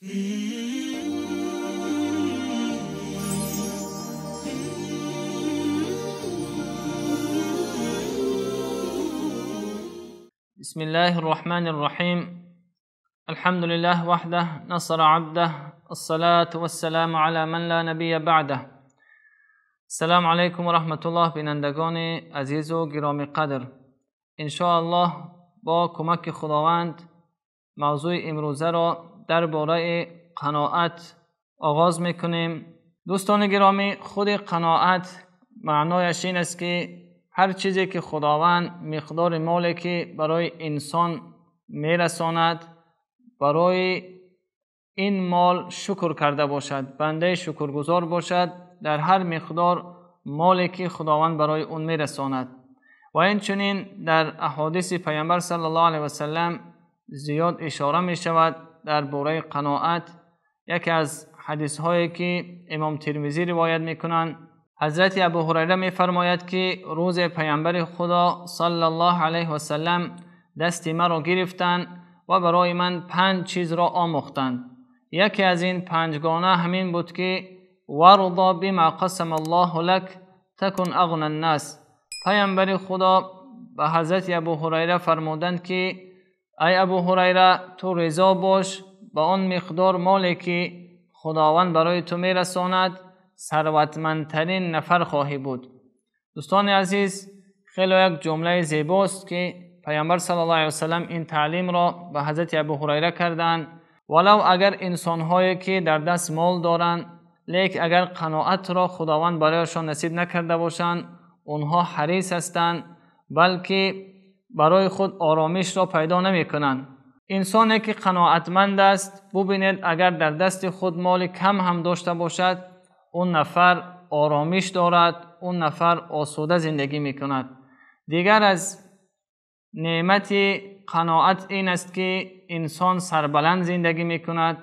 بسم الله الرحمن الرحيم. الحمد لله وحده نصر عبده، الصلاة والسلام على من لا نبي بعده. السلام علیکم و رحمت الله. بینندگان عزیز و گرامی قدر، ان شاء الله با کمک خداوند موضوع امروزه را درباره قناعت آغاز میکنیم. دوستان گرامی، خود قناعت معنایش این است که هر چیزی که خداوند مقدار مالی که برای انسان میرساند، برای این مال شکر کرده باشد، بنده شکرگزار باشد در هر مقدار مالی که خداوند برای اون میرساند. و این چنین در احادیث پیامبر صلی الله علیه و سلم زیاد اشاره می شود درباره قناعت. یکی از حدیث هایی که امام ترمذی روایت میکنند، حضرت ابو هریره می فرماید که روز پیامبر خدا صلی الله علیه و سلم دست مرا گرفتند و برای من 5 چیز را آموختند. یکی از این 5 گانه همین بود که وارضا بما قسم الله لك تکن اغنى الناس. پیامبر خدا به حضرت ابو هریره فرمودند که ای ابو هریره، تو رضا باش به آن مقدار مالی که خداوند برای تو میرساند، ثروتمندترین نفر خواهی بود. دوستان عزیز، خیلی یک جمله زیباست که پیامبر صلی الله علیه و سلم این تعلیم را به حضرت ابو هریره کردند. ولو اگر انسانهایی که در دست مال دارند، لیک اگر قناعت را خداوند برایشان نصیب نکرده باشند، اونها حریص هستند، بلکه برای خود آرامش را پیدا نمی کنند. انسانی که قناعتمند است، ببینید اگر در دست خود مال کم هم داشته باشد، اون نفر آرامش دارد، اون نفر آسوده زندگی می کند. دیگر از نعمت قناعت این است که انسان سربلند زندگی می کند،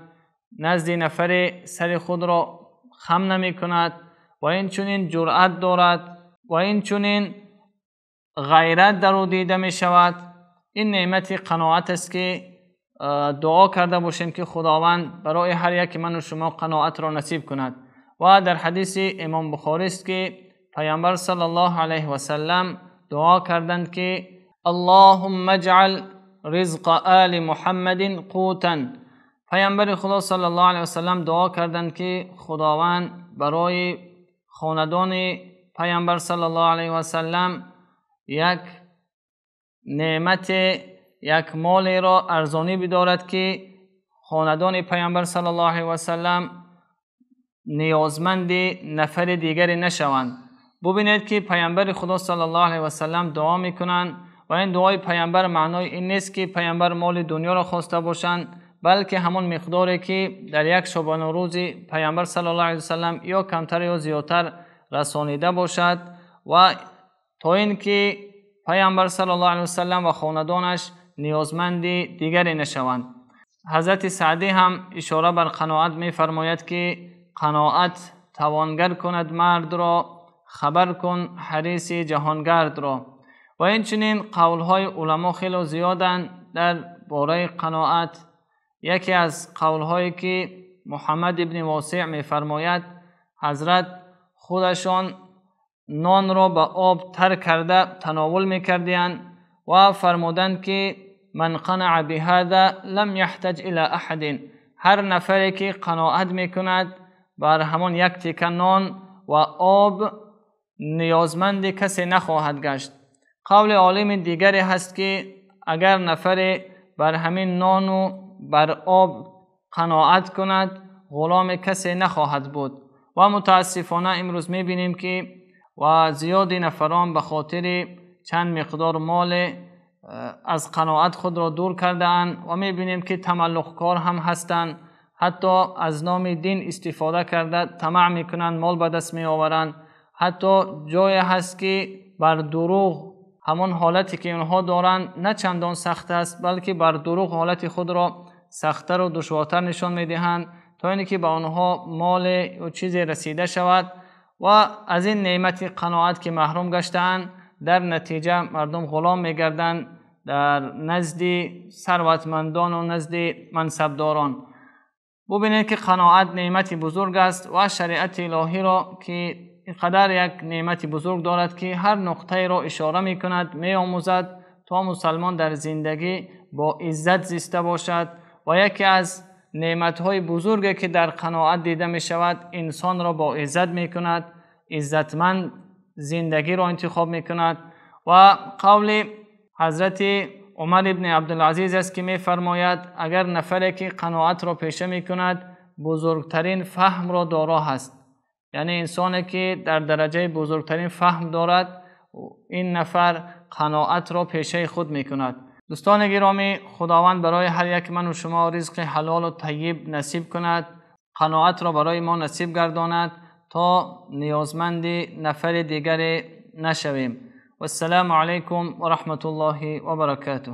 نزد نفر سر خود را خم نمی کند و این چنین جرأت دارد و این چنین غیرت در او دیده می شود. این نعمت قناعت است که دعا کرده باشیم که خداوند برای هر یک من و شما قناعت را نصیب کند. و در حدیث امام بخاری است که پیامبر صلی الله علیه و سلم دعا کردند که اللهم اجعل رزق آل محمد قوتا. پیامبر خدا صلی الله علیه و سلم دعا کردند که خداوند برای خاندان پیامبر صلی الله علیه و سلم یک نعمت، یک مال را ارزانی بدارد که خاندان پیامبر صلی الله علیه و سلم نیازمند نفر دیگری نشوند. ببینید که پیامبر خدا صلی الله علیه و سلم دعا میکنند و این دعای پیامبر معنای این نیست که پیامبر مال دنیا را خواسته باشند، بلکه همون مقداری که در یک شبانه روزی پیامبر صلی الله علیه و سلم یا کمتر یا زیادتر رسانیده باشد و تا اینکه پیامبر صلی الله علیه و سلم و خاندانش نیازمند دیگری نشوند. حضرت سعدی هم اشاره بر قناعت می‌فرماید که قناعت توانگر کند مرد را، خبر کن حریص جهانگرد را. و این چنین قولهای علما خیلی زیادند در باره قناعت. یکی از قولهایی که محمد ابن واسع می‌فرماید، حضرت خودشان نان را به آب تر کرده تناول می‌کردند و فرمودند که من قنع بهذا لم یحتج الی احد. هر نفری که قناعت می‌کند بر همان یک تیکه نان و آب نیازمند کسی نخواهد گشت. قول عالم دیگری هست که اگر نفری بر همین نان و بر آب قناعت کند، غلام کسی نخواهد بود. و متاسفانه امروز می‌بینیم که و زیادی نفران به خاطر چند مقدار مال از قناعت خود را دور کرده اند و می‌بینیم که تملقکار هم هستند، حتی از نام دین استفاده کرده طمع میکنند، مال به دست میآورند. حتی جای هست که بر دروغ همان حالتی که اینها دارند نه چندان سخت است، بلکه بر دروغ حالت خود را سخت‌تر و دشوارتر نشان میدهند تا اینکه به آنها مال و چیزی رسیده شود و از این نعمت قناعت که محروم گشتند، در نتیجه مردم غلام میگردند در نزد ثروتمندان و نزد منصبداران. ببینید که قناعت نعمت بزرگ است و شریعت الهی را که اینقدر یک نعمت بزرگ دارد که هر نقطه را اشاره میکند، میآموزد تا مسلمان در زندگی با عزت زیسته باشد. و یکی از نعمت‌های بزرگی که در قناعت دیده می‌شود، انسان را با عزت می‌کند، عزتمند زندگی را انتخاب می‌کند. و قول حضرت عمر ابن عبدالعزیز است که می‌فرماید اگر نفری که قناعت را پیشه می‌کند بزرگترین فهم را دارا هست. یعنی انسانی که در درجه بزرگترین فهم دارد، این نفر قناعت را پیشه خود می‌کند. دوستان گرامی، خداوند برای هر یک من و شما رزق حلال و طیب نصیب کند، قناعت را برای ما نصیب گرداند تا نیازمند نفر دیگر نشویم. والسلام علیکم و رحمت الله و برکاته.